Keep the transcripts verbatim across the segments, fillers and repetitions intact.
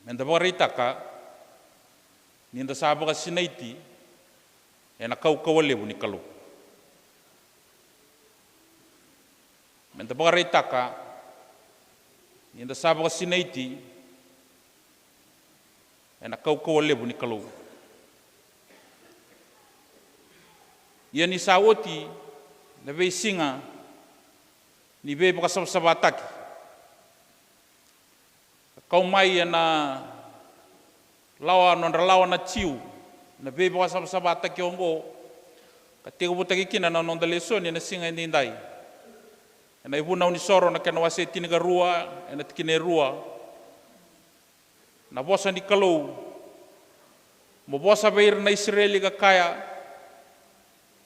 Me da vakaraitaka ni da sa vakasinaiti ena kaukauwa levu ni Kalou. Me da vakaraitaka ni da sa vakasinaiti ena kaukauwa levu ni Kalou. Ia ni sa oti na veisiga ni veivakasavasavataki, ka kau mai ena lawa, nodra lawa na Jiu na veivakasavasavataki oqo, ka tekivutaki kina na noda lesoni ena siga edaidai. Ena iVunau ni Soro na kena wase tinikarua, ena tikina e rua. Na vosa ni Kalou: Mo vosa vei ira na Isireli ka kaya,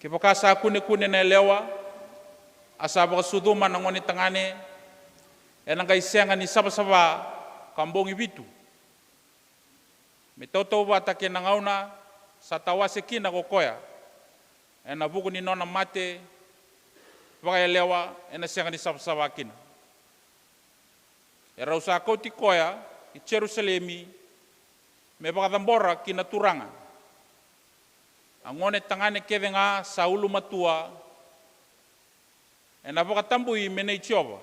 kevaka sa kunekune na yalewa, a sa vakasucuma na gonetagane, ena qai sega ni savasava ka bogi vitu, me tautauvata kei na gauna sa tawase kina ko koya, ena vuku ni nona mate vakayalewa, ena sega ni savasava kina. Erau sa kauti koya ki Jerusalemi me vakacabora ki na Turaga. A gonetagane kece ga sa ulumatua ena vakatabui me nei Jiova.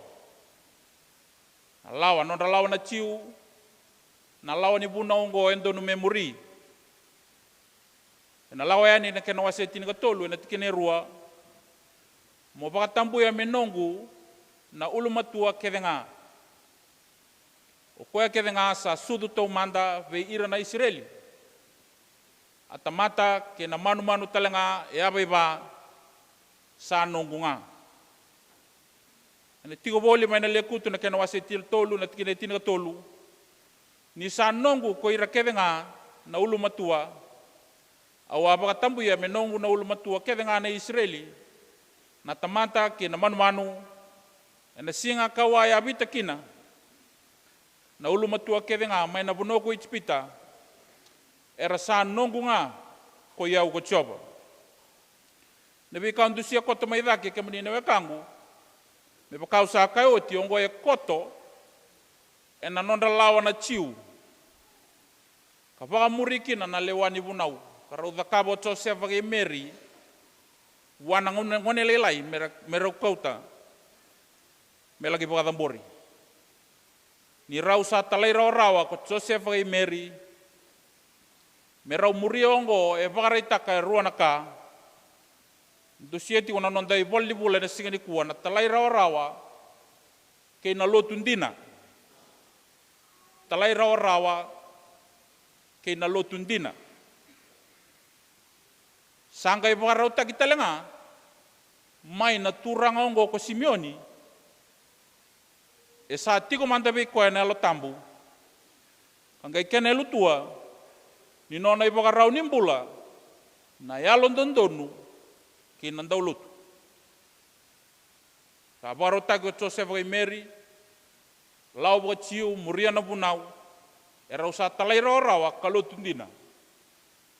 Na lawa, nodra lawa na Jiu, na lawa ni vunau oqo e donu me muri. Ena Lako Yani na kena wase tinikatolu, ena tikina e rua: Mo vakatabuya me noqu na ulumatua kece ga, o koya kece ga sa sucu taumada vei ira na Isireli. A tamata kei na manumanu tale ga e yavaiva sa noqu ga. Ena tiko voli mai na Lekutu na kena wase tinikatolu, na tikina e tinikatolu: Ni sa noqu ko ira kece ga na ulumatua, au a vakatabuya me noqu na ulumatua kece ga na Isireli, na tamata kei na manumanu, ena siga kau a yavita kina na ulumatua kece ga mai na vanua ko Ijipita, era sa noqu ga ko i au ko Jiova. Na veika au dusia koto mai cake, kemuni na wekaqu, me vaka au sa kaya oti, oqo e koto ena nodra lawa na Jiu, ka vakamuri kina na lewa ni vunau, ka rau cakava o Josefa kei Meri vua na gone, gone lailai me ra, me rau kauta me laki vakacabori. Ni rau sa talairawarawa ko Josefa kei Meri me rau muria oqo, e vakaraitaka e rua na ka. Dusia tiko na noda ivola ni vula ena siga nikua, na talairawarawa kei na lotu dina. Talairawarawa kei na lotu dina. Sa qai vakarautaki tale ga mai na turaga oqo ko Simioni, e sa tiko mada vei koya na Yalo Tabu, ka qai kena ilutua ni nona ivakarau ni bula na yalododonu kei na daulotu. Sa vakarautaki o Josefa kei Meri, lawa vakaJiu, muria na vunau, erau sa talairawarawa ka lotu dina.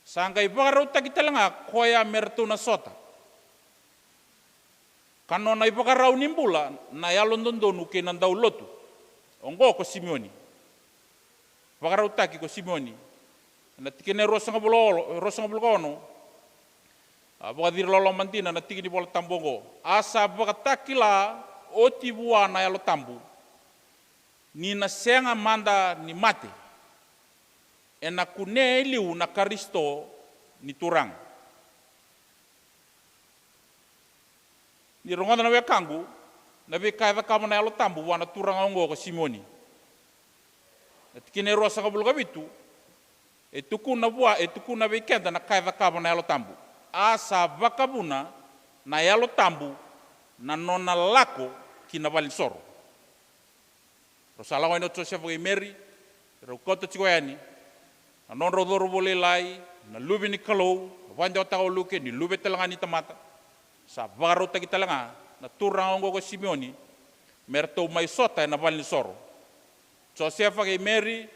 Sa qai vakarautaki tale ga koya me ratou na sota, ka nona ivakarau ni bula na yalododonu kei na daulotu. Oqo ko Simioni. Vakarautaki ko Simioni. Ena tikina e ruasagavulu, ruasagavulu ka ono, a vakaciri loloma dina na tiki ni Vola Tabu oqo: A sa vakatakila oti vua na Yalo Tabu ni na sega mada ni mate, ena kunea e liu na Karisito ni Turaga. Ni rogoca na wekaqu na veika e cakava na Yalo Tabu vua na turaga oqo ko Simioni. Na tikina e ruasagavulu ka vitu, e tukuna vua, e tukuna vei keda na ka e cakava na Yalo Tabu. A sa vakavuna na Yalo Tabu na nona lako ki na valenisoro. Rau sa lako yani o Josefa kei Meri, rau kauta tiko yani na nodrau cauravou lailai, na Luve ni Kalou, na vakadewataka o Luke ni luve tale ga ni tamata. Sa vakarautaki tale ga na turaga oqo ko Simioni me ratou mai sota ena valenisoro. Josefa kei Meri,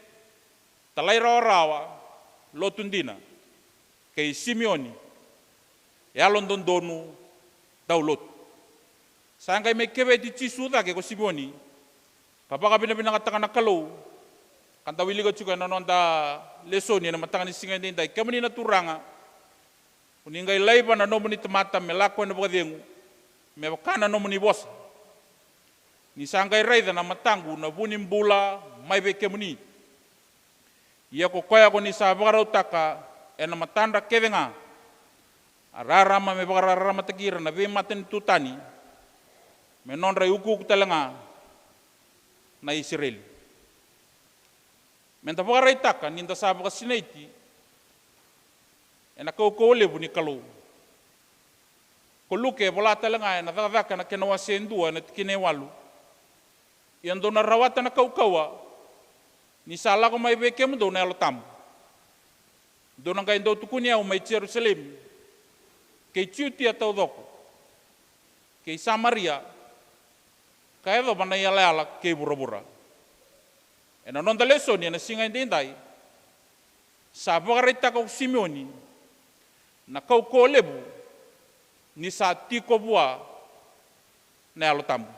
talairawarawa, lotu dina, kei Simioni, yalododonu, daulotu. Sa qai mai keveti Jisu cake ko Simioni, ka vakavinavinakataka na Kalou, Ka da wilika tiko ena noda lesoni ena mataka ni siga edaidai, kemuni na Turaga, ko ni qai laiva na nomuni tamata me lako ena vakacegu, me vaka na nomuni vosa. Ni sa qai raica na mataqu na vu ni bula mai vei kemuni. Ia ko koya ko ni sa vakarautaka ena matadra kece ga a rarama me vakararamataki ira na veimatanitu tani, me nodra iukuuku tale ga na Isireli. Me da vakaraitaka ni da sa vakasinaiti ena kaukauwa levu ni Kalou. Ko Luke e vola tale ga ena Cakacaka na kena wase e dua ena tikina e walu: Ia dou na rawata na kaukauwa ni sa lako mai vei kemudou na Yalo Tabu. Dou na qai dau tukuni au mai Jerusalemi, kei Jutia taucoko, kei Samaria, ka yacova na iyalayala kei vuravura. Ena noda lesoni ena siga edaidai, sa vakaraitaka ko Simioni na kaukauwa levu ni sa tiko vua na Yalo Tabu.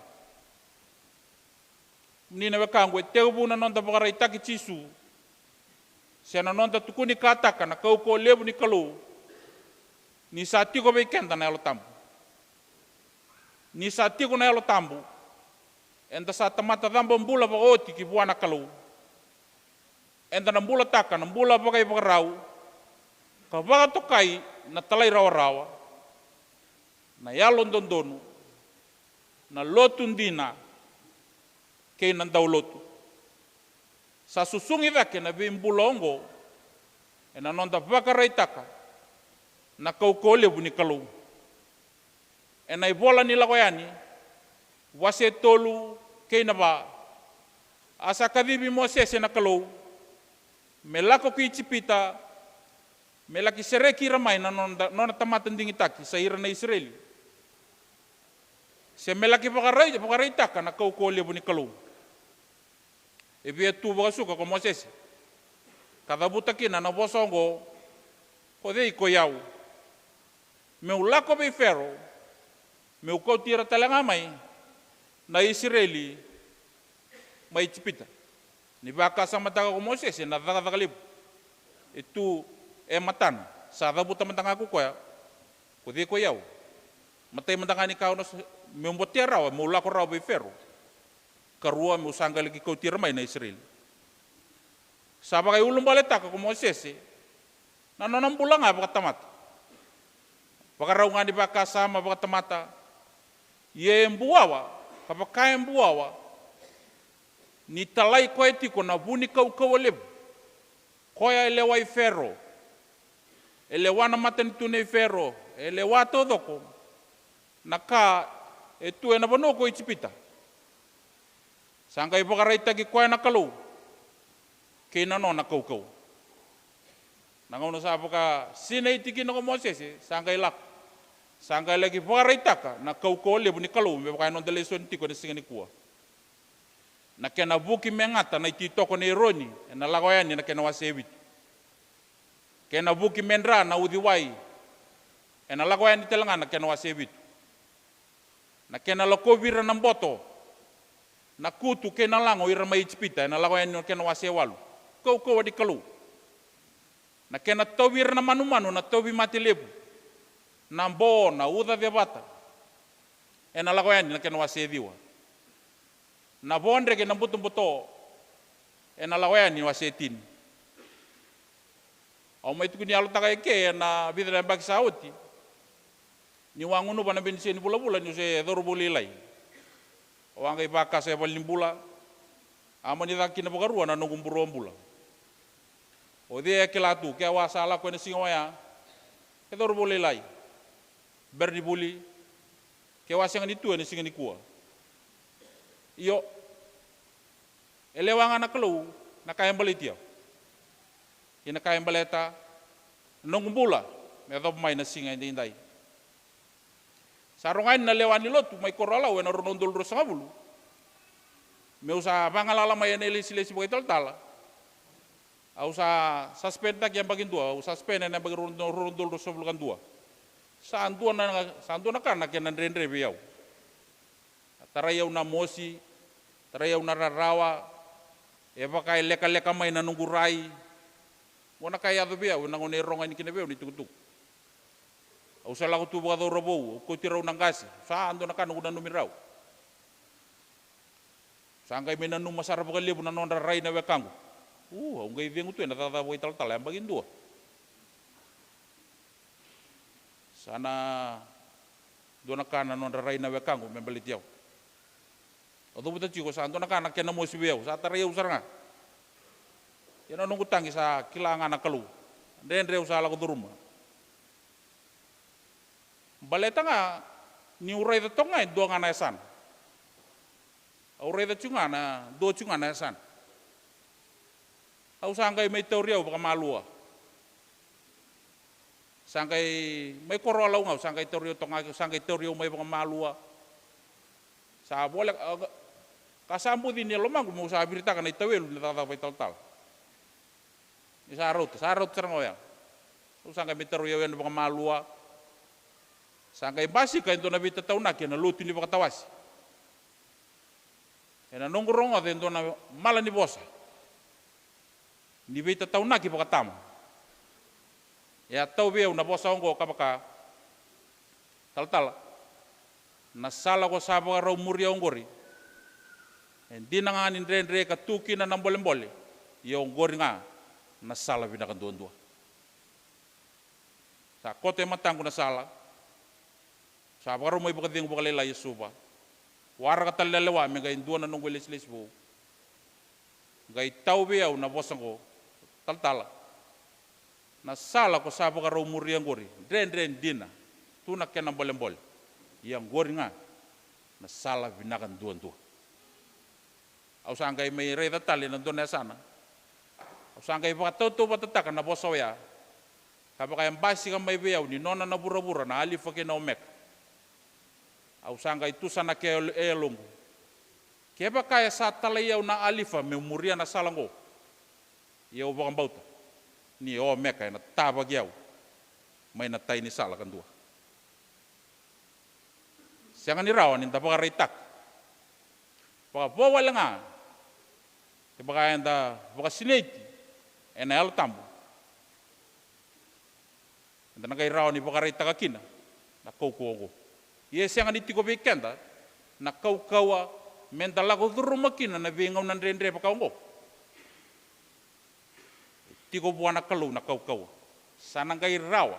Ni na wekaqu, e tekivu na noda vakaraitaki Jisu se na noda tukunikataka na kaukauwa levu ni Kalou ni sa tiko vei keda na Yalo Tabu. Ni sa tiko na Yalo Tabu, eda sa tamata caba bula vakaoti ki vua na Kalou. Eda na bulataka na bula vakaivakarau ka vakatokai na talairawarawa, na yalododonu, na lotu dina, kei na daulotu. Sa susugi cake na veibula oqo ena noda vakaraitaka na kaukauwa levu ni Kalou. Ena ivola ni Lako Yani, wase tolu kei na va, a sa kacivi Mosese na Kalou me lako ki Ijipita, me laki sereki ira mai na nona, nona tamata digitaki, sa ira na Isireli, se me laki vakarai-, vakaraitaka na kaukauwa levu ni Kalou. E via tu vakasuka ko Mosese ka cavuta kina na vosa oqo: Ko cei ko i au, meu lako vei Fero, meu kauti ira tale ga mai na Isireli mai Ijipita? Ni vakasamataka ko Mosese na cakacaka levu e tu e matana, sa cavuta mada ga ko koya: Ko cei ko i au? Matai mada ga ni ka au na sa-, meu botea rawa, meu lako rawa vei Fero. Karua, meu sa qai laki kauti ira mai na Isireli. Sa vakaiulubaletaka ko Mosese na nona bula ga vakatamata. Vakarau ga ni vakasama vakatamata, ia e buawa, ka vaka e buawa ni talai koya tiko na vu ni kaukauwa levu. Koya e lewa i Fero, e lewa na matanitu nei Fero, e lewa taucoko na ka e tu ena vanua ko Ijipita. Sa qai vakaraitaki koya na Kalou kei na nona kaukauwa. Na gauna sa vakasinaiti kina ko Mosese, sa qai lako, sa qai laki vakaraitaka na kaukauwa levu ni Kalou, me vaka e noda lesoni tiko ena siga nikua. Na kena vuki me gata na ititoko nei Eroni, ena Lako Yani na kena wase e vitu. Kena vuki me dra na uciwai, ena Lako Yani tale ga na kena wase e vitu. Na kena lakovi ira na boto, na kutu kei na lago, ira mai Ijipita, ena Lako Yani na kena wase e walu. Kaukauwa ni Kalou. Na kena tauvi ira na manumanu, na tauvimate levu, na bo, na uca cevata, ena Lako Yani na kena wase e ciwa. Na vodre kei na butobuto, ena Lako Yani wase e tini. Au mai tukuni yalotaka eke ena vica na yabaki sa oti, niu a gunuva na beniseni vulavula niu se cauravou lailai. Au a qai vakasa e valenibula, a mani caka kina vakarua na noqu burobula. O cei e kila tu, ke au a sa lako ena siga oya, e cauravou lailai, bera ni vuli, ke au a sega ni tu ena siga nikua. Io, e lewa ga na Kalou na ka e baleti au kei na ka e baleta na noqu bula me yacova mai na siga edaidai. Sa rogo yani na lewa ni lotu mai Koroalau ena rua na udolu ruasagavulu, meu sa vagalala mai ena ilesilesi vakaitalatala. Au sa suspend taki yabaki dua, au suspend ena yabaki rua, rua na udolu ruasagavulu ka dua. Sa dua na, sa dua na ka na kena dredre vei au. Tarai au na mosi, tarai au na rarawa, E vaka e lekaleka mai na noqu rai. Qo na ka e yaco vei au ena gauna e rogo yani kina vei au na itukutuku. Au sa lako tu vakacauravou, au kauti rau na qase. Sa dua na ka noqu nanumi rau. Sa qai mai nanuma sara vakalevu na nodra rai na wekaqu. U, au qai cegu tu ena cakacaka vakaitalatala yabaki dua. Sa na dua na ka na nodra rai na wekaqu me baleti au. Au cavuta tiko sa dua na ka na kena mosi vei au, sa tarai au sara ga. Ia na noqu tagi sa kila ga na Kalou. Dredre au sa lako curuma. Baleta ga niu raica toka ga e dua ga na yasana. Au raica tiko ga na dua tiko ga na yasana. Au sa qai mai tauri au vakamalua. Sa qai mai koro a lau ga, au sa qai tauri au toka ga, au sa qai tauri au mai vakamalua. Sa vole, a, ka sa buci ni e lomaqu meu sa viritaka na itawelu ni cakacaka vakaitalatala. Ni sa rauta, sa rauta sara ga oya. Au sa qai mai tauri au yani vakamalua. Sa qai basika e dua na veitataunaki ena lotu ni vakatawase. Ena noqu rogoca e dua na mala ni vosa ni veitataunaki vakatama. E a tau vei au na vosa oqo ka vaka, talatala, na sala ko sa vakarau muria oqori, e dina ga ni dredre ka tu kina na bolebole, ia oqori ga na sala vinaka duadua. Sa koto e mataqu na sala. Sa vakarau mai vakacegu vakalailai e Suva. Waraka tale na lewa me qai dua na noqu ilesilesi vou. Qai tau vei au na vosa oqo, talatala, na sala ko sa vakarau muria oqori, dredre dina, tu na kena bolebole. Ia oqori ga na sala vinaka duadua. Au sa qai mai raica tale na dua na yasana. Au sa qai vakatautauvatataka na vosa oya. Ka vaka e basika mai vei au ni nona na vuravura na Alifa kei na Omeka. Au sa qai tusanaka e yaloqu. Kevaka e sa talai au na Alifa meu muria na sala oqo, ia au vakabauta ni Omeka ena tavaki au mai na tai ni sala kadua. Sega ni rawa ni da vakaraitaka vakavo wale ga kevaka eda vakasinaiti ena Yalo Tabu. Eda na qai rawa ni vakaraitaka kina na kaukauwa oqo. Ia e sega ni tiko vei keda na kaukauwa me da lako curuma kina na veigauna dredre vaka oqo. E tiko vua na Kalou na kaukauwa. Sa na qai rawa.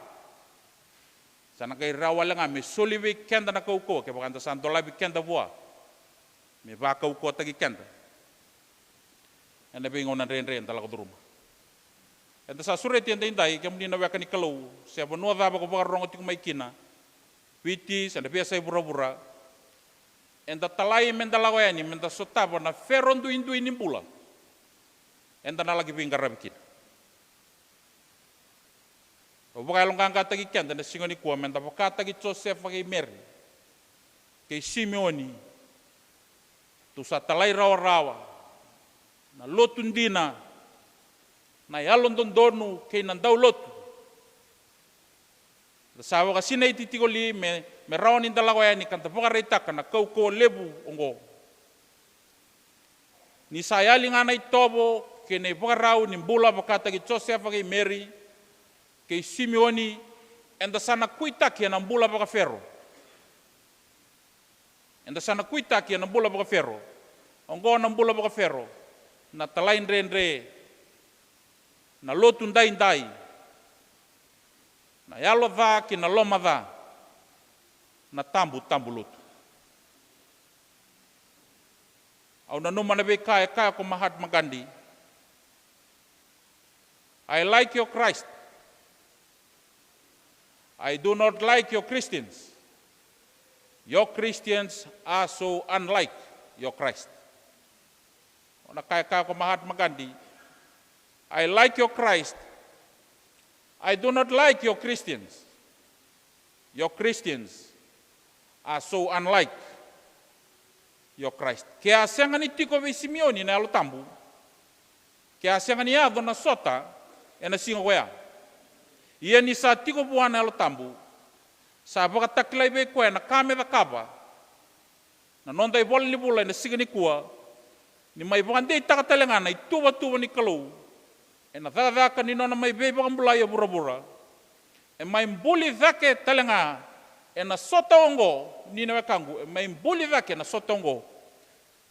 Sa na qai rawa wale ga me soli vei keda na kaukauwa kevaka eda sa dolavi keda vua me vakaukauwataki keda ena veigauna dredre eda lako curuma. Eda sa sureti edaidai, kemuni na weka ni Kalou, se vanua cava ko vakarorogo tiko mai kina, Viti se na veiyasai vuravura, eda talai me da lako yani me da sotava na fero duidui ni bula eda na laki veiqaravi kina. Au vakayaloqaqataki keda ena siga nikua me da vakataki Josefa kei Meri kei Simioni. Tou sa talairawarawa na lotu dina, na yalododonu kei na daulotu. Da sa vakasinaiti tiko li me, me rawa ni da lako yani ka da vakaraitaka na kaukauwa levu oqo. Ni sa yali ga na itovo kei na ivakarau ni bula vakataki Josefa kei Meri kei Simioni, eda sa na kuitaki ena bula vakafero. Eda sa na kuitaki ena bula vakafero. Oqo na bula vakafero, na talaidredre, na lotu daidai, na yalo ca kei na loma ca, na tabu tabu lotu. Au nanuma na veika e kaya ko Mahatma Gandhi. I like your Christ. I do not like your Christians. Your Christians are so unlike your Christ. O na kaya, kaya ko Mahatma Gandhi, I like your Christ. I do not like your Christians. Your Christians are so unlike your Christ. Ke a sega ni tiko vei Simioni na Yalo Tabu, ke a sega ni yaco na sota ena siga koya, ia ni sa tiko vua na Yalo Tabu, sa vakatakilai vei koya na ka me cakava. Na noda ivola ni vula ena siga nikua, ni mai vakadeitaka tale ga na ituvatuva ni Kalou ena cakacaka ni nona mai veivakabulai e vuravura. E mai buli cake tale ga ena sota oqo, ni na wekaqu, e mai buli cake ena sota oqo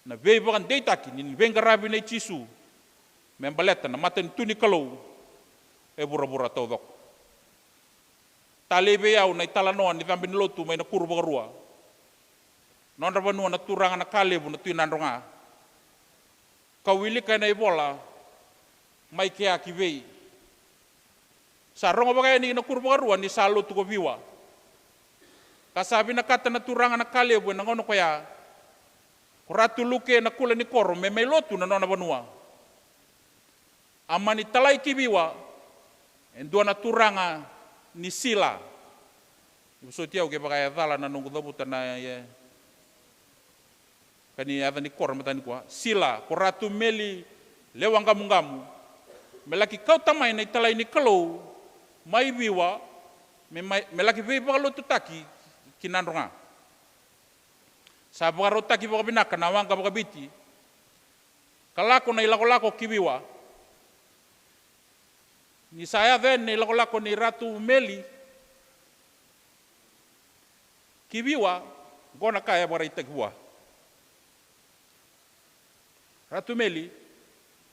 na veivakadeitaki ni veiqaravi nei Jisu me baleta na matanitu ni Kalou e vuravura taucoko. Talei vei au na italanoa ni cabe ni lotu mai Nakuru vakarua. Nodra vanua na turaga na Kalevu na Tui Nadroga, kau wilika ena ivola mai kea ki vei. Sa rogo vaka yani Nakuru vakarua ni sa lotu ko Viwa. Ka sa vinakata na turaga na Kalevu ena gauna koya ko Ratu Luke na Kula ni Koro me mai lotu na nona vanua. A mani talai ki Viwa e dua na turaga ni Sila. Ni vosoti au kevaka e cala na noqu cavuta na, e, ka ni yaca ni koro mataka nikua. Sila, ko Ratu Meli Lewaqamuqamu, me laki kauta mai na italai ni Kalou mai Viwa, me, mai, me laki veivakalotutaki ki Nadroga. Sa vakarautaki vakavinaka na waqa vakaviti ka lako na ilakolako ki Viwa. Ni sa yaco yani na ilakolako ni Ratu Meli ki Viwa, qo na ka e vakaraitaki vua. Ratu Meli,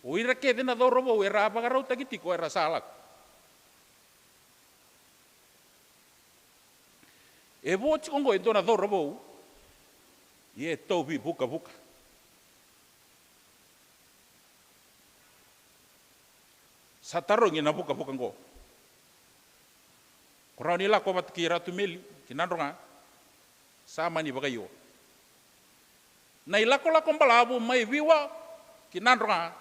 o ira kece na cauravou era a vakarautaki tiko era sa lako. E vo tiko oqo e dua na cauravou, ia e tauvi vukavuka. Sa tarogi na vukavuka oqo. Ko rawa ni lako vata kei Ratu Meli ki Nadroga? Sa mani vakaiwa. Na ilakolako balavu mai Viwa ki Nadroga,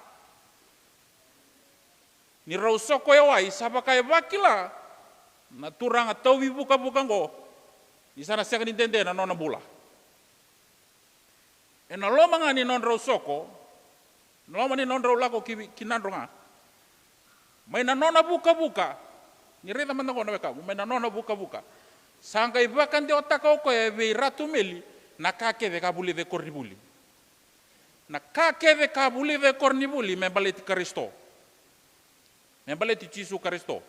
ni rau soko e wai, sa vaka e vakila na turaga tauvi vukavuka oqo ni sa na sega ni dede na nona bula. Ena loma ga ni nodrau soko, na loma ni nodrau lako ki, ki Nadroga, mai na nona vukavuka, ni raica mada oqo na wekaqu, mai na nona vukavuka, sa qai vakadewataka o koya vei Ratu Meli na ka kece ka vulica e koronivuli. Na ka kece ka vulica e koronivuli me baleti Karisito, me baleti Jisu Karisito.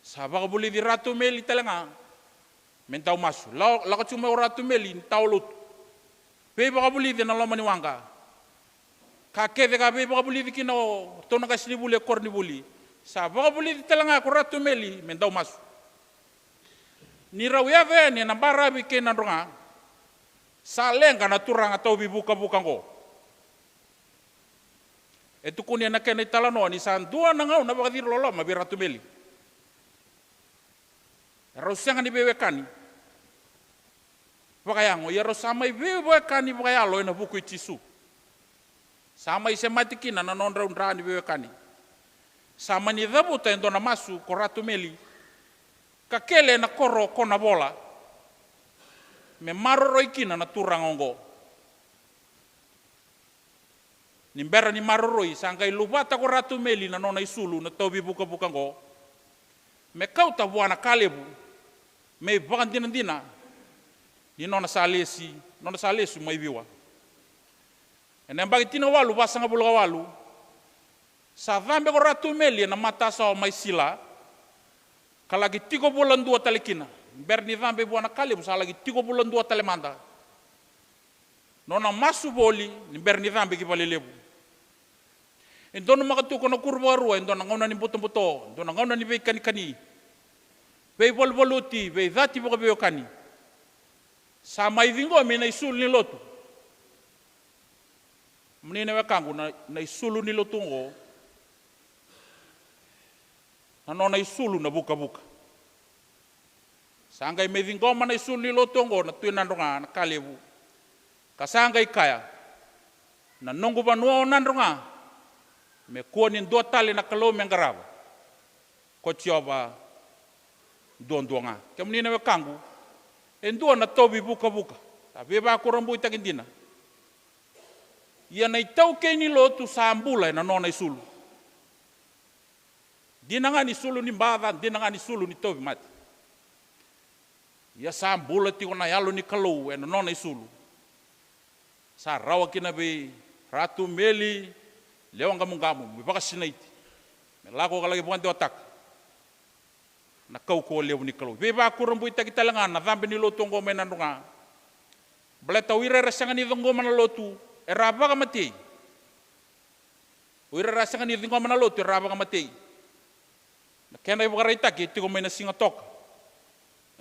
Sa vakavulici Ratu Meli tale ga me dau masu. Lako, lako tiko mai o Ratu Meli ni tawa lotu, veivakavulici ena loma ni waqa. Ka kece ka veivakavulici kina o ratou na qasenivuli e koronivuli, sa vakavulici tale ga ko Ratu Meli me dau masu. Ni rau yaco yani ena baravi kei Nadroga, sa leqa na turaga tauvi vukavuka oqo. E tukuni ena kena italanoa ni sa dua na gauna vakaciriloloma vei Ratu Meli. Erau sega ni veiwekani vakayago, ia rau sa mai veiwekani vakayalo ena vuku i Jisu. Sa mai semati kina na nodrau dra ni veiwekani. Sa mani cavuta e dua na masu ko Ratu Meli ka kele ena koro o Konavola me maroroi kina na turaga oqo. Ni bera ni maroroi, sa qai luvata ko Ratu Meli na nona isulu na tauvi vukavuka oqo me kauta vua na Kalevu me ivakadinadina ni nona sa lesi, nona sa lesu mai Viwa. Ena yabaki tinikawalu vasagavulu ka walu, sa cabe ko Ratu Meli ena matasawa mai Sila, ka laki tiko vula dua tale kina. Bera ni cabe vua na Kalevu, sa laki tiko vula dua tale mada. Nona masu voli ni bera ni cabe ki Valelevu. E donumaka tu ko Nakuru vakarua e dua na gauna ni butobuto, e dua na gauna ni veikanikani, veivaluvaluti, veicati vakaveiwekani. Sa mai ciqomi na isulu ni lotu. Mani na wekaqu, na, na isulu ni lotu oqo, na nona isulu na vukavuka. Sa qai mai ciqoma na isulu ni lotu oqo na Tui Nadroga na Kalevu, ka sa qai kaya, na noqu vanua o Nadroga, me kua ni dua tale na kalou me qarava, ko Jiova duadua ga. Kemuni na wekaqu, e dua na tauvi vukavuka sa veivakurabuitaki dina. Ia na itaukei ni lotu sa bula ena nona isulu. Dina ga ni sulu ni baca, dina ga ni sulu ni tauvimate. Ia sa bula tiko na Yalo ni Kalou ena nona isulu. Sa rawa kina vei Ratu Meli Lewaqa Muqamu, me vakasinaiti, me lako ka laki vakadewataka na kaukauwa levu ni Kalou. Veivakurabuitaki tale ga na cabe ni lotu oqo mai Nadroga. Baleta o ira era sega ni ciqoma na lotu era a vakamatei. O ira era sega ni ciqoma na lotu era a vakamatei. Na kena ivakaraitaki e tiko mai na Sigatoka,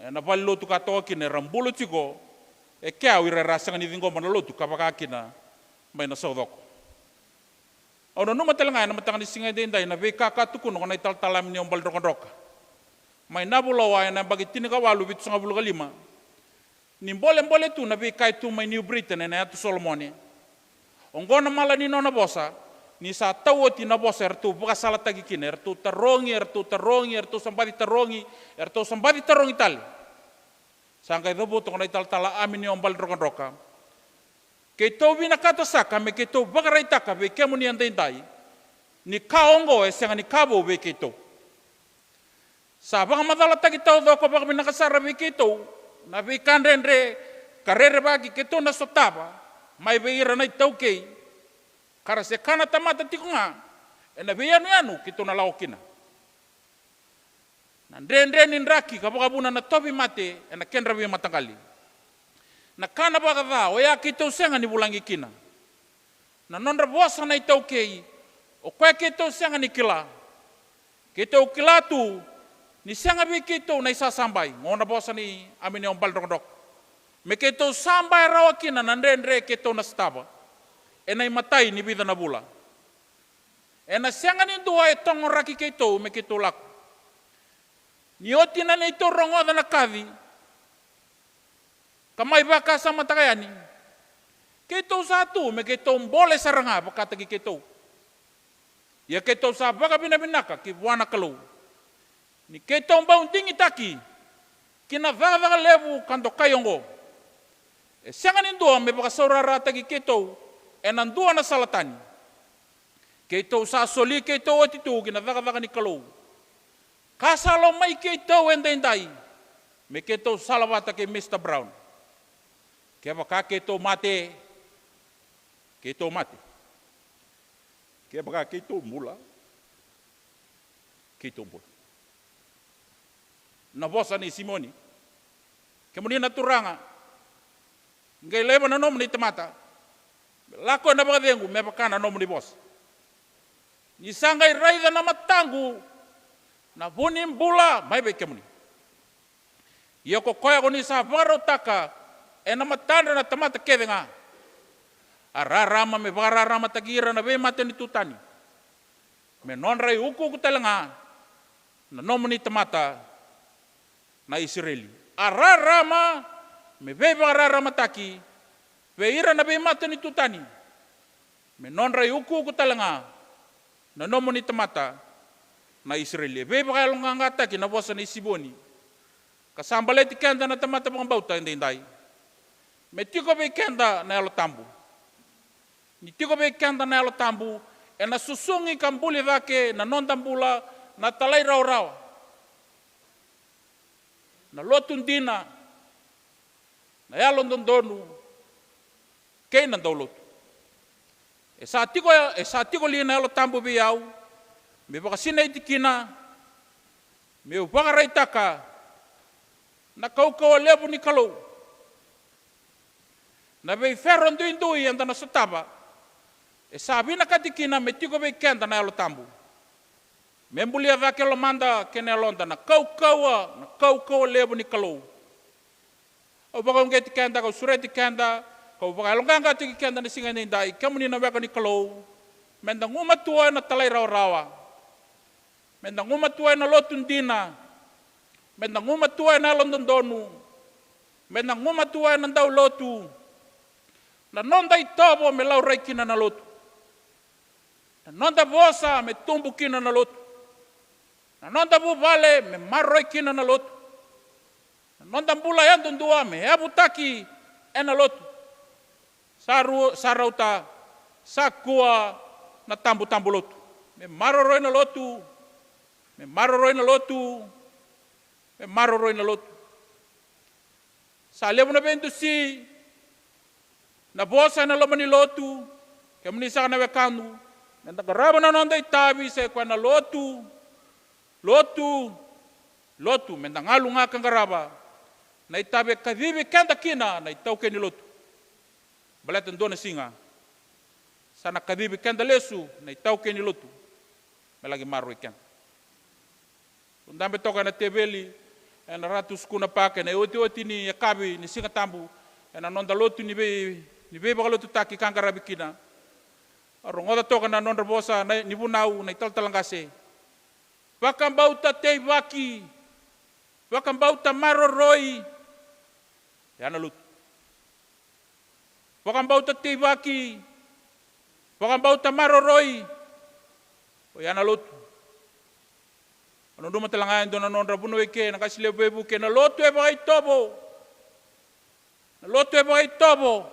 ena valenilotu ka toka kina, era bula tiko e kea o ira era a sega ni ciqoma na lotu ka vaka kina mai na Saucoko. Au nanuma tale ga ena mataka ni siga edaidai na veika ka tukuna ko na italatala Aminiau Baledrokadroka mai Navuloa ena yabaki tinikawalu vitusagavulu ka lima, ni bolebole tu na veika e tu mai New Britain ena Yatu Solomone. Oqo na mala ni nona vosa, ni sa tau oti na vosa eratou vakasalataki kina, eratou tarogi, eratou tarogi, eratou sa baci tarogi, eratou sa baci tarogi tale. Sa qai cavuta ko na italatala Aminiau Baledrokadroka: Keitou vinakata saka me keitou vakaraitaka vei kemuni edaidai ni ka oqo e sega ni ka vou vei keitou. Sa vakamacalataki taucoko vakavinaka sara vei keitou na veika dredre ka rerevaki keitou na sotava mai vei ira na iTaukei, ka ra se kana tamata tiko ga ena veiyanuyanu keitou na lako kina. Na dredre ni draki ka vakavuna na tauvimate ena kedra veimataqali. Na ka na vakaca oya keitou sega ni vulagi kina. Na nodra vosa na iTaukei, o koya keitou sega ni kila. Keitou kila tu ni sega vei keitou na isasabai, qo na vosa nei Aminiau Baledrokadroka, me keitou sabai rawa kina na dredre keitou na sotava ena imatai ni vica na vula. Ena sega ni dua e togoraki keitou me keitou lako. Ni oti na neitou rogoca na kaci ka mai vakasamataka yani, keitou sa tu me keitou bole sara ga vakataki keitou. Ia keitou sa vakavinavinaka ki vua na Kalou ni keitou bau digitaki ki na cakacaka levu ka dokai oqo. E sega ni dua me vakasaurarataki keitou ena dua na sala tani. Keitou sa soli keitou oti tu ki na cakacaka ni Kalou, ka sa lomai keitou edaidai me keitou salavata kei Mr Brown. Kevaka keitou mate, keitou mate. Kevaka keitou bula, keitou bula. Na vosa nei Simioni: Kemuni na Turaga, qai laiva na nomuni tamata me lako ena vakacegu me vaka na nomuni vosa. Ni sa qai raica na mataqu na vu ni bula mai vei kemuni. Ia ko koya ko ni sa vakarautaka ena matadra na tamata kece ga, a rarama me vakararamataki ira na veimatanitu tani, me nodra iukuuku tale ga na nomuni tamata na Isireli. A rarama me veivakararamataki vei ira na veimatanitu tani, me nodra iukuuku tale ga na nomuni tamata na Isireli. E veivakayaloqaqataki na vosa nei Simioni, ka sa baleti keda na tamata vakabauta edaidai. Me tiko vei keda na Yalo Tabu. Ni tiko vei keda na Yalo Tabu, ena susugi ka buli cake na noda bula na talairawarawa, na lotu dina, na yalododonu kei na daulotu. E sa tiko, e sa tiko li na Yalo Tabu vei au me vakasinaiti kina me'u vakaraitaka na kaukauwa levu ni Kalou? Na veifero duidui eda na sotava, e sa vinakati kina me tiko vei keda na Yalo Tabu, me bulia cake e lomada kei na yaloda na kaukauwa, na kaukauwa levu ni Kalou. Au vakauqeti keda, kau sureti keda, kau vakayaloqaqataki keda na siga edaidai, kemuni na weka ni Kalou, meda gumatua ena talairawarawa, meda gumatua ena lotu dina, meda gumatua ena yalododonu, meda gumatua ena daulotu. Na noda itovo me laurai kina na lotu. Na noda vosa me tubu kina na lotu. Na noda vuvale me maroroi kina na lotu. Na noda bula yadudua me yavutaki ena lotu. Sa ru-, sa rauta, sa kua na tabutabu lotu. Me maroroi na lotu, me maroroi na lotu, me maroroi na lotu. Sa levu na veidusi, na vosa ena loma ni lotu, Kemuni saka na wekaqu, meda qarava na noda itavi, sa i koya na lotu, lotu, lotu, meda galu ga ka qarava na itavi e kacivi keda kina na itaukei ni lotu. Baleta dua na siga sa na kacivi keda lesu na itaukei ni lotu me laki maroroi keda. Au dabe toka ena teveli ena Ratu Sukuna Park ena iotioti ni yakavi ni Siga Tabu, ena noda lotu ni vei, ni veivakalotutaki ka qaravi kina. Au rogoca toka na nodra vosa na, ni vunau na italatala qase. Vakabauta teivaki, vakabauta maroroi, oya na lotu. Vakabauta teivaki, vakabauta maroroi, oya na lotu. Au nanuma tale ga e dua na nodra vunau eke na qase levu veivuke, na lotu e vakaitovo. Na lotu e vakaitovo.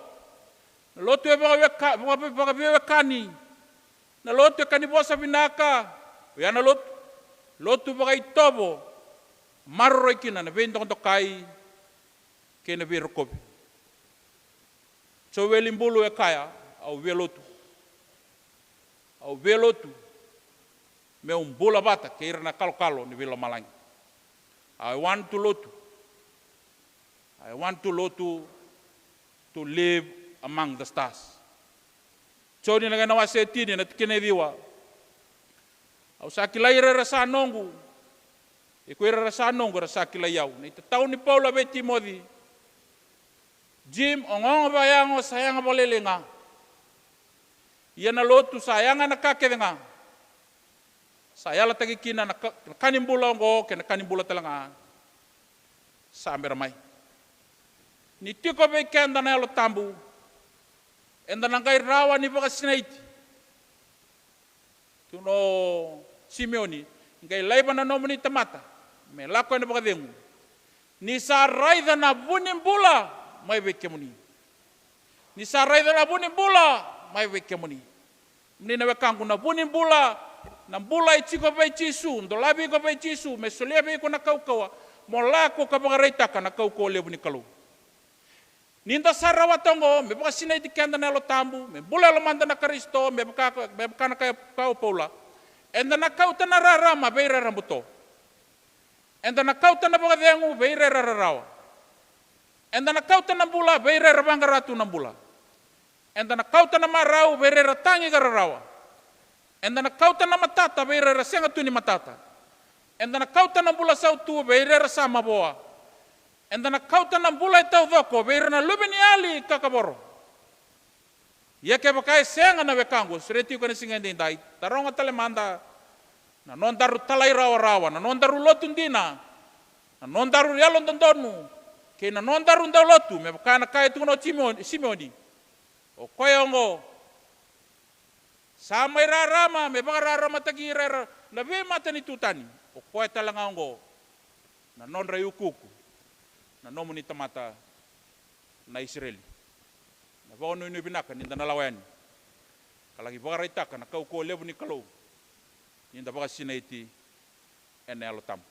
Na lotu e vakaweka-, vaka-, vakaveiwekani. Na lotu e ka ni vosa vinaka, oya na lotu. Lotu vakaitovo, maroroi kina na veidokadokai kei na veirokovi. Joeli Bulu e kaya, au via lotu. Au via lotu meu bula vata kei ira na kalokalo ni veilomalagi. I want to lotu. I want to lotu, to live among the stars. Joni na kena wase e tini, na tikina e ciwa. Au sa kilai ira era sa noqu, ia ko ira era sa noqu era sa kilai au. Na itatau ni Paula vei Timoci. Jim, ogaoga vakayago sa yaga vakalailai ga. Ia na lotu sa yaga ena ka kece ga. Sa yalataki kina na ka, na ka ni bula oqo kei na ka ni bula tale ga sa bera mai. Ni tiko vei keda na Yalo Tabu, eda na qai rawa ni vakasinaiti. Tukuna o Simeoni, qai laiva na nomuni tamata me lako ena vakacegu. Ni sa raica na vu ni bula mai vei kemuni. Ni sa raica na vu ni bula mai vei kemuni. Kemuni na wekaqu, na vu ni bula, na bula e tiko vei Jisu, dolavi iko vei Jisu me solia vei iko na kaukauwa, mo lako ka vakaraitaka na kaukauwa levu ni Kalou. Ni da sa rawata oqo, me vakasinaiti keda na Yalo Tabu, me bula yalomada na Karisito, me vaka, me vaka na kaya, kaya o Paula. Eda na kauta na rarama vei ira era buto. Eda na kauta na vakacegu vei ira era rarawa. Eda na kauta na bula vei ira era vaqara tu na bula. Eda na kauta na marau vei ira era tagi ka rarawa. Eda na kauta na matata vei ira era sega tu ni matata. Eda na kauta na bula sautu vei ira era sa mavoa. Eda na kauta na bula e taucoko vei ira na luveniyali ka kavoro. Ia kevaka e sega na wekaqu, sureti iko ena siga edaidai, taroga tale mada na nodaru talairawarawa, na nodaru lotu dina, na nodaru yalododonu, kei na nodaru daulotu, me vaka na ka e tukuna o Simeoni, Simeoni. O koya oqo sa mai rarama me vakararamataki ira era na veimatanitu tani. O koya tale ga oqo na nodra iukuuku na nomuni tamata na Isireli. Na vakanuinui vinaka ni da na lawa yani ka laki vakaraitaka na kaukauwa levu ni Kalou ni da vakasinaiti ena Yalo Tabu.